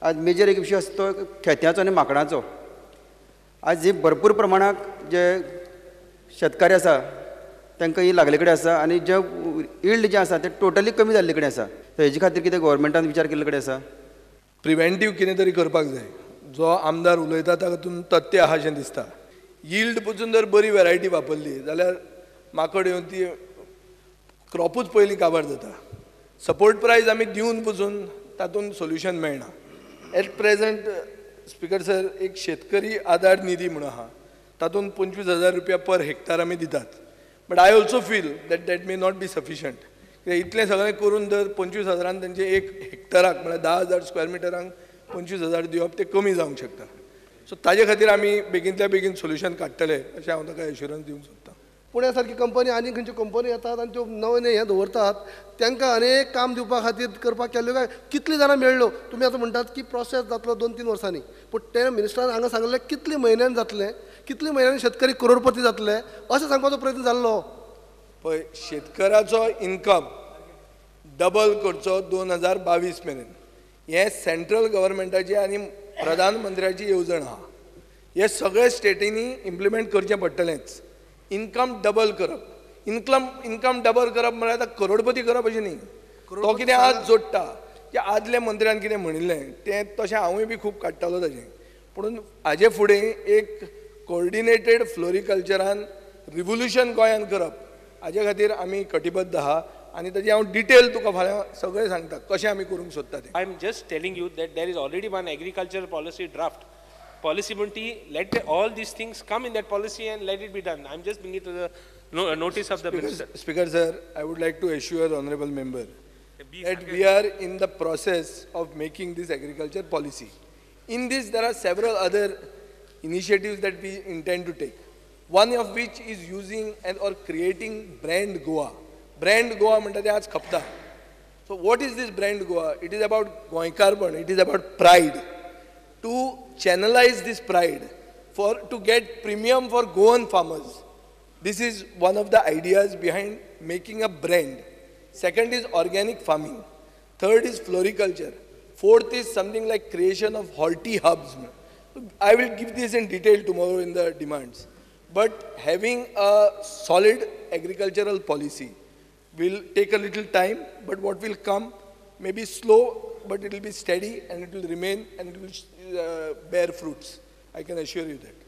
आज मेजर एक विशय आसा तो खेत्याचो आनी माकडांचो. आज जी भरपूर प्रमाणाक जे शेतकारी आसा तांकां ही लागले कडेन आसा आनी जे यील्ड जें आसा तें टोटली कमी जाल्ले कडेन आसा. तर हेजे खातीर कितें गव्हर्मेंटान विचार केल्ले कडेन आसा? प्रिवेंटीव कितें तरी करपाक जाय. जो आमदार उलयता तातूंत तथ्य आहा अशें दिसता. यील्ड पसून जर बरी वेरायटी वापरली जाल्यार माकड येवन ती क्रॉपूच पयलीं काबार जाता. सपोर्ट प्रायस आमी दिवन पसून तातूंत सोल्युशन मेळना. एट प्रेझेंट स्पिकर सर, एक शेतकरी आदार निधी म्हणून आहा, तातूंत 25,000 रुपया पर हेक्टर आमी दितात. But I also feel that that may not be sufficient. कित्याक इतलें सगळें करून जर 25,000 तांचे एक हेक्टराक म्हळ्यार 10,000 स्क्वेअर मिटरांक 25,000 दिवप तें कमी जावंक शकता. सो ताजे खातीर आमी बेगीनच्या बेगीन सोल्युशन काडटले अशें हांव ताका एश्युरन्स दिवंक सोदतां. पुण्या सारकी कंपनी आनी खंयच्यो कंपनी येतात आनी त्यो नवें हें दवरतात, तांकां अनेक काम दिवपा खातीर करपाक केल्ल्यो काय कितलीं जाणां मेळ्ळ्यो. तुमी आतां म्हणटात की प्रोसेस जातलो 2-3 वर्सांनी, पूण ते मिनिस्टरान हांगा सांगलें कितले म्हयन्यान जातलें, कितले म्हयन्यान शेतकरी करोडपती जातले अशें सांगपाचो प्रयत्न जाल्लो. पळय, शेतकऱ्याचो इनकम डबल करचो 2022 मेरेन, हें सेंट्रल गव्हर्मेंटाची आनी प्रधानमंत्र्याची येवजण आहा. हे सगळे स्टेटींनी इम्प्लिमेंट करचें पडटलेंच. इनकम डबल करप, इनकम डबल करप म्हळ्यार आतां करोडपती करप अशें न्ही. तो कितें आज जोडटा, की आदल्या मंत्र्यान कितें म्हणिल्लें तें तशें हांवूय बी खूब काडटालो ताजें. पूण हाजे फुडें एक कोऑर्डिनेटेड फ्लोरिकल्चरान रिवोल्युशन गोंयान करप हाजे खातीर आमी कटिबद्ध आहा आनी ताजी हांव डिटेल तुका फाल्यां सगळें सांगता कशें आमी करूंक सोदता तें. I am just telling you that there is already one agriculture policy draft. Policy म्हणटी let all these things come in that policy and let it be done. I am just bringing to the notice of the minister. Speaker sir, I would like to assure the honourable member that we are in the process of making this agriculture policy. In this there are several other initiatives that we intend to take. One of which is using and or creating brand Goa. Brand Goa म्हणटा तें आज खपता. So what is this brand Goa? It is about गोंयकारपण, it is about pride. To channelize this pride for to get premium for Goan farmers. This is one of the ideas behind making a brand. Second is organic farming. Third is floriculture. Fourth is something like creation of horti hubs. I will give this in detail tomorrow in the demands. But having a solid agricultural policy will take a little time, but what will come may be slow, but it will be steady and it will remain and it will bear fruits. I can assure you that.